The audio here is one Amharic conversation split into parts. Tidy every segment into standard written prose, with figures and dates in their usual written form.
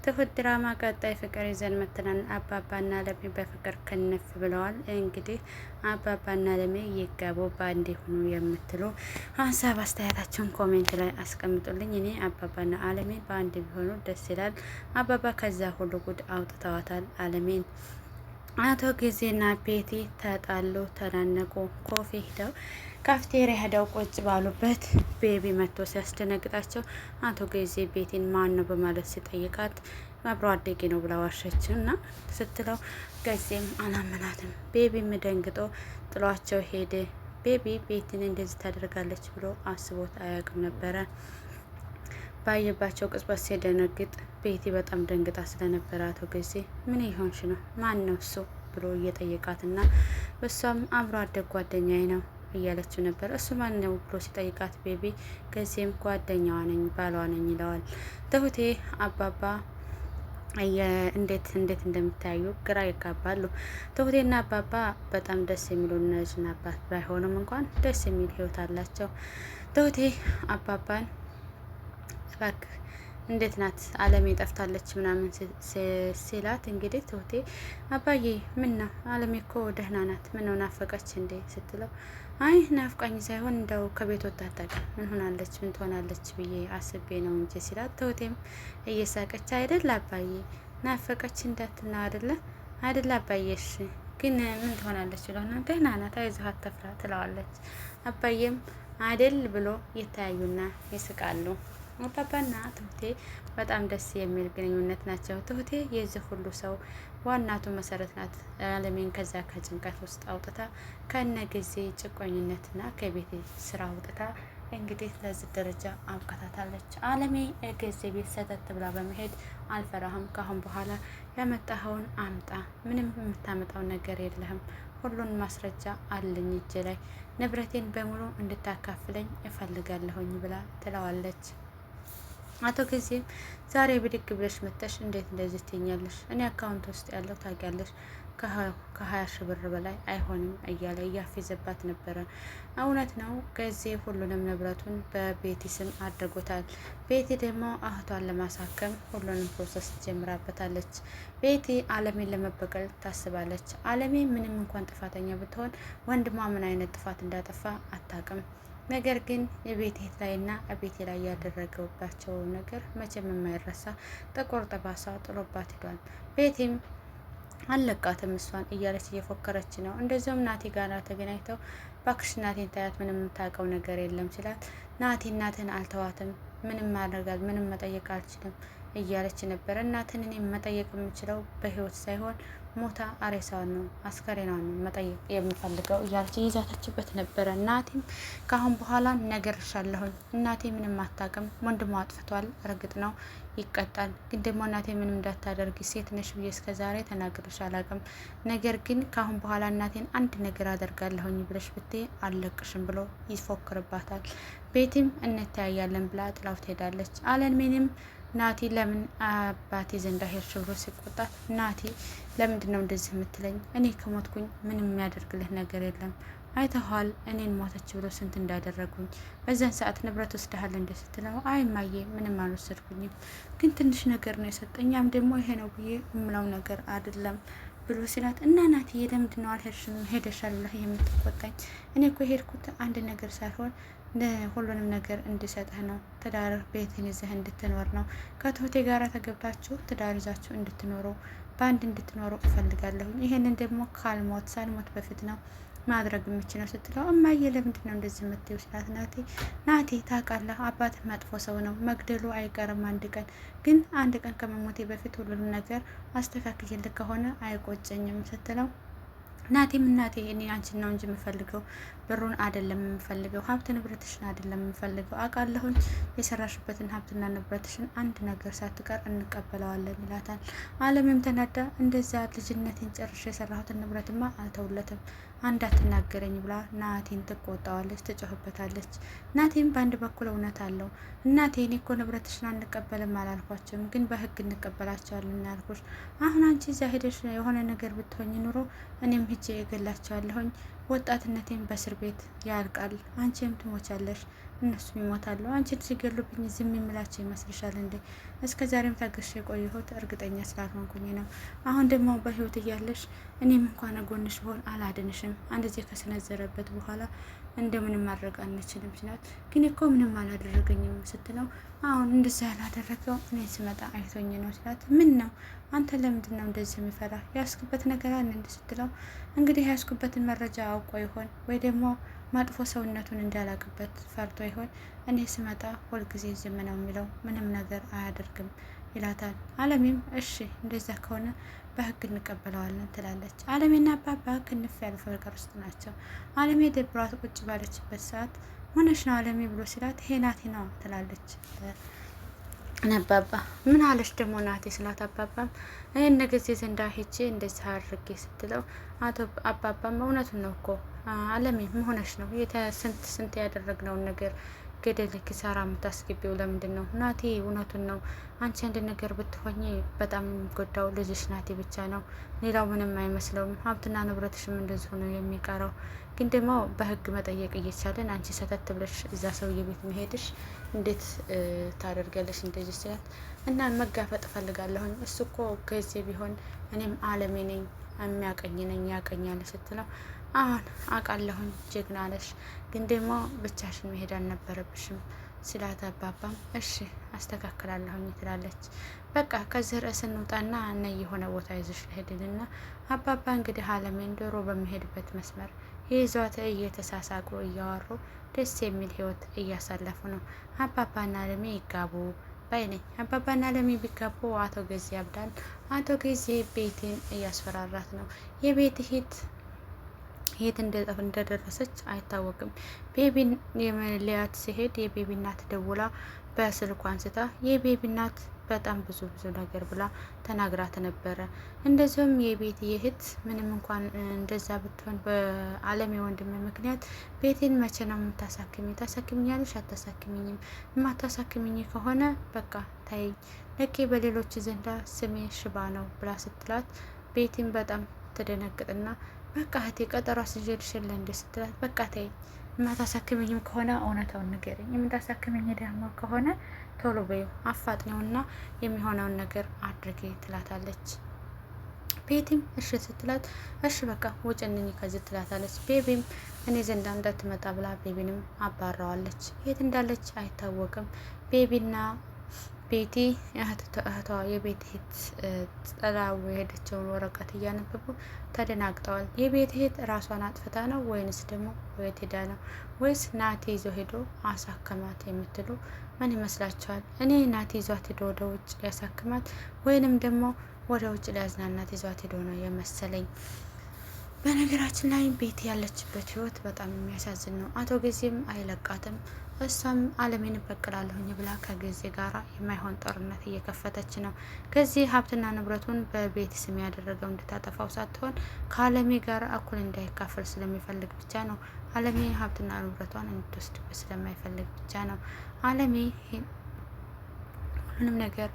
ትሁት ድራማ ቀጣይ ፍቅር ይዘን መጥተናል። አባባና ለሚ በፍቅር ክንፍ ብለዋል። እንግዲህ አባባና ለሚ ይጋቡ በአንድ ይሁኑ የምትሉ ሀሳብ አስተያየታቸውን comment ላይ አስቀምጡልኝ። እኔ አባባና አለሜ በአንድ ቢሆኑ ደስ ይላል። አባባ ከዛ ሁሉ ጉድ አውጥተዋታል አለሜን። አቶ ጊዜና ቤቲ ተጣሉ፣ ተናነቁ። coffee ሄደው ካፍቴሪያ ሄደው ቁጭ ባሉበት ቤቢ መጥቶ ሲያስደነግጣቸው አቶ ጊዜ ቤቲን ማን ነው በማለት ሲጠይቃት አብሮ አደጌ ነው ብላ ዋሸች እና ስትለው ጊዜም አላመናትም። ቤቢም ደንግጦ ጥሏቸው ሄደ። ቤቢ ቤቲን እንደዚህ ታደርጋለች ብሎ አስቦት አያውቅም ነበረ። ባየባቸው ቅጽበት ሲደነግጥ ቤቲ በጣም ደንግጣ ስለነበረ አቶ ጊዜ ምን ይሆንሽ ነው ማን ነው እሱ ብሎ እየጠየቃትና እሷም አብሮ አደግ ጓደኛዬ ነው እያለችው ነበር። እሱ ማን ነው ብሎ ሲጠይቃት ቤቢ ጊዜም ጓደኛዋ ነኝ ባሏ ነኝ ይለዋል። ትሁቴ አባባ እንዴት እንዴት እንደሚታዩ ግራ ይጋባሉ። ትሁቴና አባባ በጣም ደስ የሚሉ ልጅና አባት ባይሆኑም እንኳን ደስ የሚል ህይወት አላቸው። ትሁቴ አባባን እባክህ እንዴት ናት አለሜ ጠፍታለች ምናምን ሲላት፣ እንግዲህ ትሁቴ አባዬ ምን ነው አለሜ እኮ ደህና ናት፣ ምን ነው ናፈቀች እንዴ ስትለው፣ አይ ናፍቃኝ ሳይሆን እንደው ከቤት ወጥታ አታውቅም፣ ምን ሆናለች ምን ትሆናለች ብዬ አስቤ ነው እንጂ ሲላት፣ ትሁቴም እየሳቀች አይደል አባዬ ናፈቀች እንዳትና አይደለ አይደል አባዬ እሺ ግን ምን ትሆናለች ብለሆነ ደህና ናት አይዞህ አትፍራ ትለዋለች። አባዬም አይደል ብሎ ይተያዩና ይስቃሉ። አባባና ትሁቴ በጣም ደስ የሚል ግንኙነት ናቸው። ትሁቴ የዚህ ሁሉ ሰው ዋናቱ መሰረት ናት። አለሜን ከዛ ከጭንቀት ውስጥ አውጥታ ከነ ጊዜ ጭቆኝነትና ከቤት ስራ አውጥታ እንግዲህ ለዚህ ደረጃ አብቅታታለች። አለሜ ጊዜ ቤት ሰተት ብላ በመሄድ አልፈራህም፣ ካሁን በኋላ ያመጣኸውን አምጣ፣ ምንም የምታመጣው ነገር የለህም፣ ሁሉን ማስረጃ አለኝ እጄ ላይ፣ ንብረቴን በሙሉ እንድታካፍለኝ እፈልጋለሁኝ ብላ ትለዋለች። አቶ ጊዜም ዛሬ ብድግ ብለሽ መተሽ እንዴት እንደዚህ ትኛለሽ? እኔ account ውስጥ ያለው ታውቂያለሽ ከ20 ሺህ ብር በላይ አይሆንም እያለ እያፌዘባት ነበረ። እውነት ነው ጊዜ ሁሉንም ንብረቱን በቤቲ ስም አድርጎታል። ቤቲ ደግሞ እህቷን ለማሳከም ሁሉንም process ጀምራበታለች። ቤቲ አለሜን ለመበቀል ታስባለች። አለሜ ምንም እንኳን ጥፋተኛ ብትሆን ወንድሟ ምን አይነት ጥፋት እንዳጠፋ አታውቅም። ነገር ግን የቤቴ ላይና ቤቴ ላይ ያደረገባቸው ነገር መቼም የማይረሳ ጥቁር ጠባሳ ጥሎባት ሂዷል። ቤቴም አለቃትም እሷን እያለች እየፎከረች ነው። እንደዚሁም ናቲ ጋር ተገናኝተው ባክሽ ናቴን ታያት ምንም የምታውቀው ነገር የለም ሲላት፣ ናቲ እናትን አልተዋትም፣ ምንም ማድረጋል ምንም መጠየቅ አልችልም እያለች ነበረ። እናትን እኔ መጠየቅ የምችለው በህይወት ሳይሆን ሞታ አሬሳዋን ነው አስከሬኗን ነው መጠየቅ የምፈልገው እያለች እየዛተችበት ነበረ። እናቴም ከአሁን በኋላ ነግሬሻለሁኝ፣ እናቴ ምንም አታውቅም፣ ወንድሟ አጥፍቷል፣ እርግጥ ነው ይቀጣል፣ ግን ደግሞ እናቴ ምንም እንዳታደርጊ ሴት ነሽ ብዬ እስከዛሬ ተናግሬሽ አላውቅም። ነገር ግን ከአሁን በኋላ እናቴን አንድ ነገር አደርጋለሁኝ ብለሽ ብትይ አልለቅሽም ብሎ ይፎክርባታል። ቤቲም እንተያያለን ብላ ጥላው ትሄዳለች። አለምንም ናቲ ለምን አባቴ ዘንዳ ሄድሽ ብሎ ሲቆጣት፣ ናቲ ለምንድን ነው እንደዚህ የምትለኝ? እኔ ከሞትኩኝ ምንም የሚያደርግልህ ነገር የለም። አይተኸዋል እኔን ሞተች ብሎ ስንት እንዳደረጉኝ። በዛን ሰዓት ንብረት ወስደሃል እንደ ስትለው፣ አይ እማዬ ምንም አልወሰድኩኝም፣ ግን ትንሽ ነገር ነው የሰጠኝ፣ ያም ደግሞ ይሄ ነው ብዬ የምለው ነገር አይደለም ብሎ ሲላት፣ እና ናትዬ ለምንድን ነው አልሄድሽም ሄደሻል ብለህ የምትቆጣኝ? እኔ እኮ የሄድኩት አንድ ነገር ሳይሆን ሁሉንም ነገር እንድሰጥህ ነው። ትዳር ቤትን ይዘህ እንድትኖር ነው። ከትሁቴ ጋር ተገብታችሁ ትዳር ይዛችሁ እንድትኖሩ በአንድ እንድትኖሩ እፈልጋለሁ። ይሄንን ደግሞ ካልሞት ሳልሞት በፊት ነው ማድረግ የምችለው ስትለው፣ እማዬ ለምንድን ነው እንደዚህ የምትይው ሲላት፣ ናቴ ናቴ ታውቃለህ፣ አባትህ መጥፎ ሰው ነው፣ መግደሉ አይቀርም አንድ ቀን ግን አንድ ቀን ከመሞቴ በፊት ሁሉንም ነገር አስተካክዬልህ ከሆነ አይቆጨኝም ስትለው፣ ናቴም እናቴ እኔ አንቺን ነው እንጂ የምፈልገው ብሩን አይደለም የምፈልገው፣ ሀብት ንብረትሽን አይደለም የምፈልገው። አውቃለሁኝ የሰራሽበትን ሀብትና ንብረትሽን አንድ ነገር ሳትቀር እንቀበለዋለን ይላታል። አለምም ተናዳ እንደዛ ልጅነቴን ጨርሼ የሰራሁትን ንብረትማ አልተውለትም አንድ አትናገረኝ ብላ ናቴን ትቆጣዋለች፣ ትጮህበታለች። ናቴም በአንድ በኩል እውነት አለው። እናቴ እኔ እኮ ንብረትሽን አንቀበልም አላልኳቸውም፣ ግን በህግ እንቀበላቸዋለን ያልኩሽ። አሁን አንቺ እዚያ ሄደሽ የሆነ ነገር ብትሆኝ ኑሮ እኔም ሂጄ እገላቸዋለሁኝ ወጣትነቴን በእስር ቤት ያልቃል፣ አንቺም ትሞቻለሽ፣ እነሱም ይሞታሉ። አንቺን ሲገሉብኝ ዝም የምላቸው ይመስልሻል እንዴ? እስከ ዛሬም ታግሼ የቆየሁት እርግጠኛ ስላልሆንኩኝ ነው። አሁን ደግሞ በህይወት እያለሽ እኔም እንኳን ጎንሽ ብሆን አላድንሽም። አንድ ጊዜ ከሰነዘረበት በኋላ እንደምንም ማድረግ አንችልም ሲላት፣ ግን እኮ ምንም አላደረገኝም ስትለው፣ አሁን እንደዛ ያላደረገው እኔ ስመጣ አይቶኝ ነው ሲላት፣ ምን ነው አንተ ለምንድን ነው እንደዚህ የሚፈራ ያስኩበት ነገር አለ እንደ ስትለው፣ እንግዲህ ያስኩበትን መረጃ አውቆ ይሆን ወይ ደግሞ መጥፎ ሰውነቱን እንዳላቅበት ፈርቶ ይሆን? እኔ ስመጣ ሁልጊዜ ዝም ነው የሚለው፣ ምንም ነገር አያደርግም ይላታል። አለሜም እሺ እንደዛ ከሆነ በህግ እንቀበለዋለን ትላለች። አለሜና አባባ ክንፍ ያሉ ፍቅር ውስጥ ናቸው። አለሜ ደብሯት ቁጭ ባለችበት ሰዓት ሆነሽ ነው አለሜ ብሎ ሲላት ይሄ ናቴ ነው ትላለች። አባባ ምን አለች ደግሞ ናቴ ስላት አባባም ይህን ጊዜ ዘንዳ ሄጄ እንደዚህ አድርጌ ስትለው አቶ አባባም እውነቱን ነው እኮ አለሜ ምን ሆነሽ ነው? ስንት ስንት ያደረግነውን ነገር ገደል ኪሳራ የምታስገቢው ለምንድን ነው? ናቴ እውነቱን ነው። አንቺ አንድ ነገር ብትሆኚ በጣም የሚጎዳው ልጅሽ ናቴ ብቻ ነው። ሌላው ምንም አይመስለውም። ሀብትና ንብረትሽም እንደዚሁ ነው የሚቀረው። ግን ደግሞ በህግ መጠየቅ እየቻለን አንቺ ሰተት ብለሽ እዛ ሰውዬ ቤት መሄድሽ እንዴት ታደርጊያለሽ? እንደዚህ ሲላት እና መጋፈጥ እፈልጋለሁኝ። እሱ እኮ ጊዜ ቢሆን እኔም አለሜ ነኝ የሚያቀኝ ነኝ ያቀኛል ስትለው አሁን አውቃለሁኝ ጀግና ነሽ፣ ግን ደግሞ ብቻሽን መሄድ አልነበረብሽም ሲላት አባባም እሺ አስተካክላለሁኝ ትላለች። በቃ ከዚህ ርዕስ እንውጣና እነ የሆነ ቦታ ይዞሽ ልሄድልና አባባ እንግዲህ አለሜን ዶሮ በሚሄድበት መስመር ይዟት እየተሳሳቁ እያወሩ ደስ የሚል ህይወት እያሳለፉ ነው። አባባና አለሜ ይጋቡ ባይ ነኝ። አባባና አለሜ ቢጋቡ አቶ ገዜ ያብዳል። አቶ ገዜ ቤቴን እያስፈራራት ነው። የቤት ሂት የት እንደደረሰች አይታወቅም። ቤቢን የመለያት ሲሄድ የቤቢ እናት ደውላ በስልኳ አንስታ የቤቢ እናት በጣም ብዙ ብዙ ነገር ብላ ተናግራት ነበረ። እንደዚሁም የቤቲ እህት ምንም እንኳን እንደዛ ብትሆን በአለም የወንድም ምክንያት ቤቴን መቼ ነው የምታሳክሚ? ታሳክሚኛለሽ? አታሳክሚኝም? የማታሳክሚኝ ከሆነ በቃ ታይኝ፣ ለኬ በሌሎች ዘንዳ ስሜ ሽባ ነው ብላ ስትላት ቤቲን በጣም ትደነግጥና በቃ እህቴ ቀጠሮ አስይዤልሽ የለ እንዴ ስትላት በቃ ተይኝ፣ የማታሳክሚኝም ከሆነ እውነታውን ንገሪኝ፣ የምታሳክሚኝ ደግሞ ከሆነ ቶሎ በይው አፋጥኚውና የሚሆነውን ነገር አድርጌ ትላታለች። ቤቲም እሺ ስትላት እሺ በቃ ውጭንኝ ከዚህ ትላታለች። ቤቢም እኔ ዘንዳ እንዳትመጣ ብላ ቤቢንም አባራዋለች። የት እንዳለች አይታወቅም። ቤቢና ቤቲ እህቷ የቤት እህት ጥላው የሄደችውን ወረቀት እያነበቡ ተደናግጠዋል። የቤት እህት ራሷን አጥፍታ ነው ወይንስ ደግሞ ወየት ሄዳ ነው ወይስ ናቲ ይዞ ሄዶ አሳከማት የምትሉ ምን ይመስላችኋል? እኔ ናቲ ይዟት ሄዶ ወደ ውጭ ሊያሳክማት ወይንም ደግሞ ወደ ውጭ ሊያዝናናት ይዟት ሄዶ ነው የመሰለኝ። በነገራችን ላይ ቤቲ ያለችበት ህይወት በጣም የሚያሳዝን ነው። አቶ ጊዜም አይለቃትም። እሷም አለሜን እበቅላለሁኝ ብላ ከጊዜ ጋር የማይሆን ጦርነት እየከፈተች ነው። ከዚህ ሀብትና ንብረቱን በቤት ስም ያደረገው እንድታጠፋው ሳትሆን ከአለሜ ጋር እኩል እንዳይካፈል ስለሚፈልግ ብቻ ነው። አለሜ ሀብትና ንብረቷን እንድትወስድበት ስለማይፈልግ ብቻ ነው። አለሜ ሁሉንም ነገር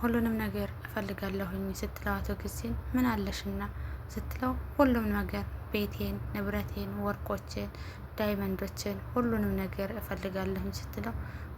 ሁሉንም ነገር እፈልጋለሁኝ ስትለው አቶ ጊዜን ምን አለሽና ስትለው ሁሉም ነገር ቤቴን፣ ንብረቴን፣ ወርቆችን፣ diamond ኦችን ሁሉንም ነገር እፈልጋለሁኝ ስትለው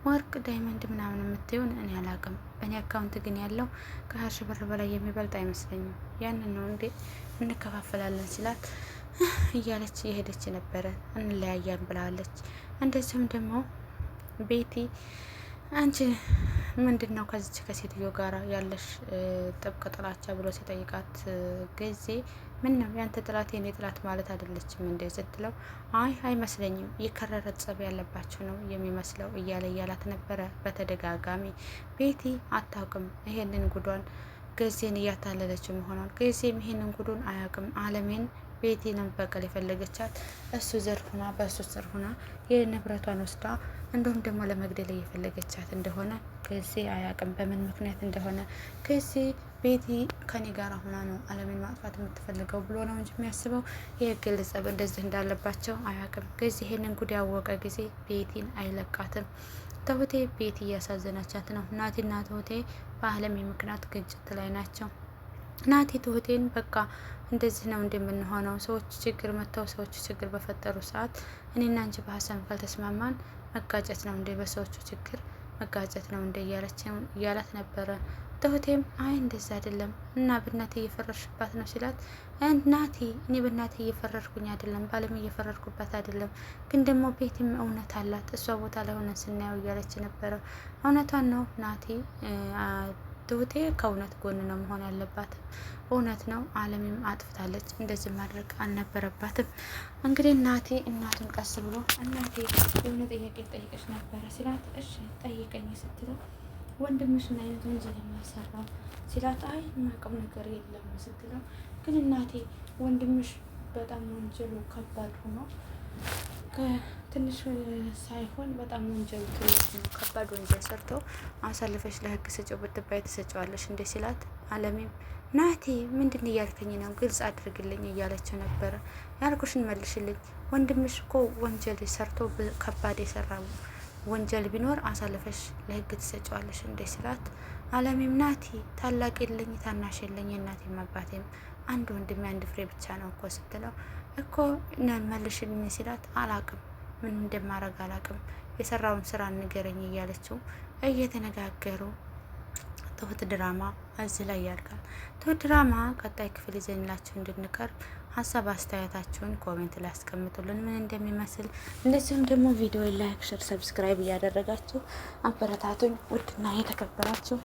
ወርቅ diamond ምናምን የምትይውን እኔ አላቅም። በእኔ account ግን ያለው ከ20 ሺህ ብር በላይ የሚበልጥ አይመስለኝም። ያንን ነው እንዴ እንከፋፈላለን ሲላት እያለች እየሄደች ነበረ። እንለያያን ብላለች። እንደዚሁም ደግሞ ቤቲ አንቺ ምንድን ነው ከዚች ከሴትዮ ጋር ያለሽ ጥብቅ ጥላቻ ብሎ ሲጠይቃት ጊዜ ምን ነው ያንተ ጥላት የኔ ጥላት ማለት አይደለችም እንዴ ስትለው፣ አይ አይመስለኝም፣ የከረረ ጸብ ያለባቸው ነው የሚመስለው እያለ እያላት ነበረ በተደጋጋሚ። ቤቲ አታውቅም ይሄንን ጉዷን ጊዜን እያታለለችው መሆኗን። ጊዜም ይሄንን ጉዱን አያውቅም። አለሜን ቤቲ ለመበቀል የፈለገቻት እሱ ዘር ሁና በእሱ ስር ሁና የንብረቷን ወስዳ እንዲሁም ደግሞ ለመግደል እየፈለገቻት እንደሆነ ጊዜ አያውቅም፣ በምን ምክንያት እንደሆነ ጊዜ ቤቲ ከኔ ጋር ሁና ነው አለሜን ማጥፋት የምትፈልገው ብሎ ነው እንጂ የሚያስበው የግል ጸብ እንደዚህ እንዳለባቸው አያውቅም። ጊዜ ይሄንን ጉድ ያወቀ ጊዜ ቤቲን አይለቃትም። ትሁቴ ቤቲ እያሳዘነቻት ነው። ናቲና ትሁቴ በአለሜ ምክንያት ግጭት ላይ ናቸው። ናቲ ትሁቴን በቃ እንደዚህ ነው እንደምንሆነው፣ ሰዎች ችግር መጥተው ሰዎች ችግር በፈጠሩ ሰዓት እኔና አንቺ በሀሳብ ካልተስማማን መጋጨት ነው እንዴ፣ በሰዎቹ ችግር መጋጨት ነው እንዴ እያላት ነበረ። ትሁቴም አይ እንደዛ አይደለም እና በእናቴ እየፈረድሽባት ነው ሲላት፣ እናቴ እኔ በእናቴ እየፈረድኩኝ አይደለም፣ ባለም እየፈረድኩባት አይደለም፣ ግን ደግሞ ቤትም እውነት አላት እሷ ቦታ ላይ ሆነን ስናየው እያለች ነበረ። እውነቷን ነው ናቴ ትሁቴ ከእውነት ጎን ነው መሆን ያለባት። እውነት ነው አለምም አጥፍታለች፣ እንደዚህ ማድረግ አልነበረባትም። እንግዲህ እናቴ እናቱን ቀስ ብሎ እናቴ የሆነ ጥያቄ ጠይቀሽ ነበረ ሲላት፣ እሺ ጠይቀኝ ስትለው ወንድምሽ ምን አይነት ወንጀል የሚያሰራው ሲላት፣ አይ የማውቀው ነገር የለም ስትለው፣ ግን እናቴ ወንድምሽ በጣም ወንጀሉ ከባድ ሆኖ ትንሽ ሳይሆን በጣም ወንጀሉ ትልቅ ነው። ከባድ ወንጀል ሰርቶ አሳልፈሽ ለህግ ስጪው ብትባይ ትሰጪዋለሽ እንዴ ሲላት፣ አለሜም ናቴ ምንድን እያልከኝ ነው? ግልጽ አድርግልኝ እያለችው ነበረ። ያልኩሽን መልሽልኝ። ወንድምሽ እኮ ወንጀል ሰርቶ ከባድ የሰራ ወንጀል ቢኖር አሳልፈሽ ለህግ ትሰጪዋለሽ እንዴ ሲላት፣ አለሜም ናቲ ታላቅ የለኝ ታናሽ የለኝ እናቴም አባቴም አንድ ወንድሜ አንድ ፍሬ ብቻ ነው እኮ ስትለው፣ እኮ መልሽልኝ ሲላት፣ አላቅም ምን እንደማረግ አላቅም፣ የሰራውን ስራ ንገረኝ እያለችው እየተነጋገሩ ትሁት ድራማ እዚህ ላይ ያልቃል። ትሁት ድራማ ቀጣይ ክፍል ይዘንላችሁ እንድንቀርብ ሀሳብ አስተያየታችሁን comment ላይ አስቀምጡልን ምን እንደሚመስል፣ እንደዚሁም ደግሞ ቪዲዮ like፣ share፣ subscribe እያደረጋችሁ አበረታቱኝ። ውድና የተከበራችሁ